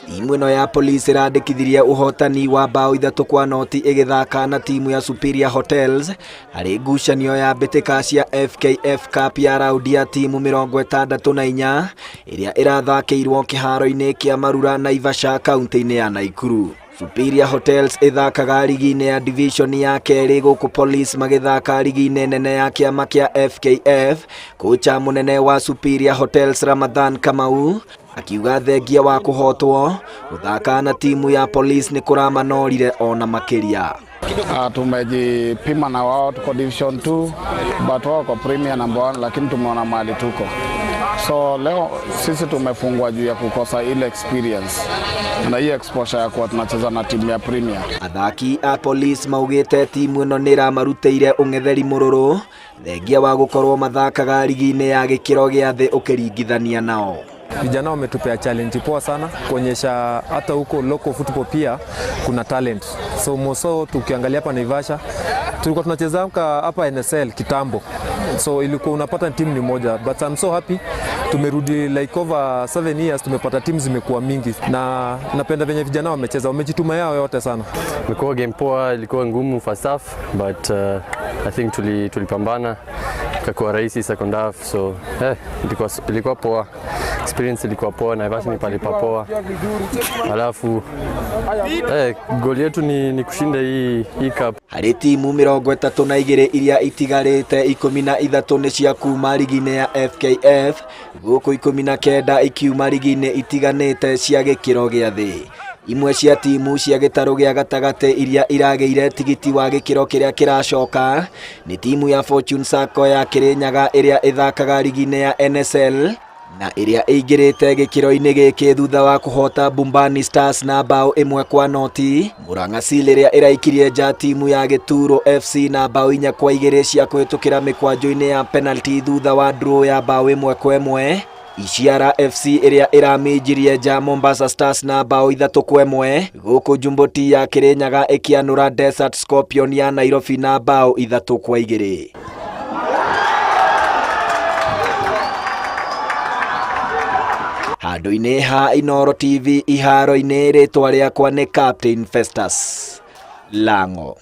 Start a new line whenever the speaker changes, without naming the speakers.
Timu ĩno ya Police ĩrandĩkithirie ũhotani wa bao 3-0 ĩgĩthaka na timu ya Superior Hotels harĩ ngucanio ya mbĩtĩka cia FKF Cup ya raundi ya timu 64 ĩrĩa ĩrathakĩirwo kĩharo-inĩ kĩa Marura Naivasha kaunti-inĩ ya Naikuru. Superior Hotels ĩthakaga rigi-inĩ ya division ya kerĩ gũkũ Police magĩthaka rigi-inĩ nene ya kĩama kĩa FKF. Kocha mũnene wa Superior Hotels Ramadhan Kamau akiuga thengia wa kũhotwo gũthaka na timu ya Police nĩ kũramanorire ona makĩria.
Tumejipima na wao, tuko division 2 but wao kwa premier number 1, lakini tumeona mahali tuko. So leo sisi tumefungwa juu ya kukosa ile experience na hii exposure ya kuwa tunacheza na timu ya premier.
Athaki a Police maugĩte timu ĩno nĩ ĩramarutĩire ũng'etheri mũrũrũ thengia wa gũkorwo mathakaga rigi-inĩ ya gĩkĩro gĩa thĩ ũkĩringithania nao.
Vijana wametupea challenge poa sana kuonyesha hata huko local football pia kuna talent. So moso tukiangalia hapa Naivasha tulikuwa tunacheza hapa NSL kitambo, so ilikuwa unapata timu ni moja, but I'm so happy tumerudi like over 7 years tumepata timu zimekuwa mingi, na napenda venye vijana wamecheza, wamejituma yao yote sana.
Imekuwa game poa, ilikuwa ngumu first half but I think tulipambana ikakuwa rahisi second half, so ilikuwa poa. Experience ilikuwa poa, Naivasha ni palipa poa. Alafu goal yetu ni kushinda hii cup.
Harĩ timu 32 iria itigarĩte 13 nĩ cia kuma rigi-inĩ ya FKF gũkũ 19 ikiuma rigi-inĩ itiganĩte cia gĩkĩro gĩa thĩ. Imwe cia timu cia gĩtarũ gĩa gatagatĩ iria iragĩire tigiti wa gĩkĩro kĩrĩa kĩracoka nĩ timu ya Fortune Sacco ya Kĩrĩnyaga ĩrĩa ĩthakaga rigi-inĩ ya NSL na ĩrĩa ĩingĩrĩte gĩkĩro-inĩ gĩkĩ thutha wa kũhota Bumbani Stars na bao 1-0. Murang'a Seal ĩrĩa ĩraikirie nja timu ya Gĩturo FC na bao 4-2 cia kũhĩtũkĩra mĩkwanjo-inĩ ya penalty thutha wa draw ya bao 1-1. Ishiara FC ĩrĩa ĩramĩnjirie nja Mombasa Stars na bao 3-1 gũkũ Jumboti ya Kĩrĩnyaga ĩkĩanũra Desert Scorpion ya Nairobi na bao 3-2. Handũ-inĩ ha Inooro TV iharo-inĩ rĩtwa rĩakwa nĩ Captain Festus Lango.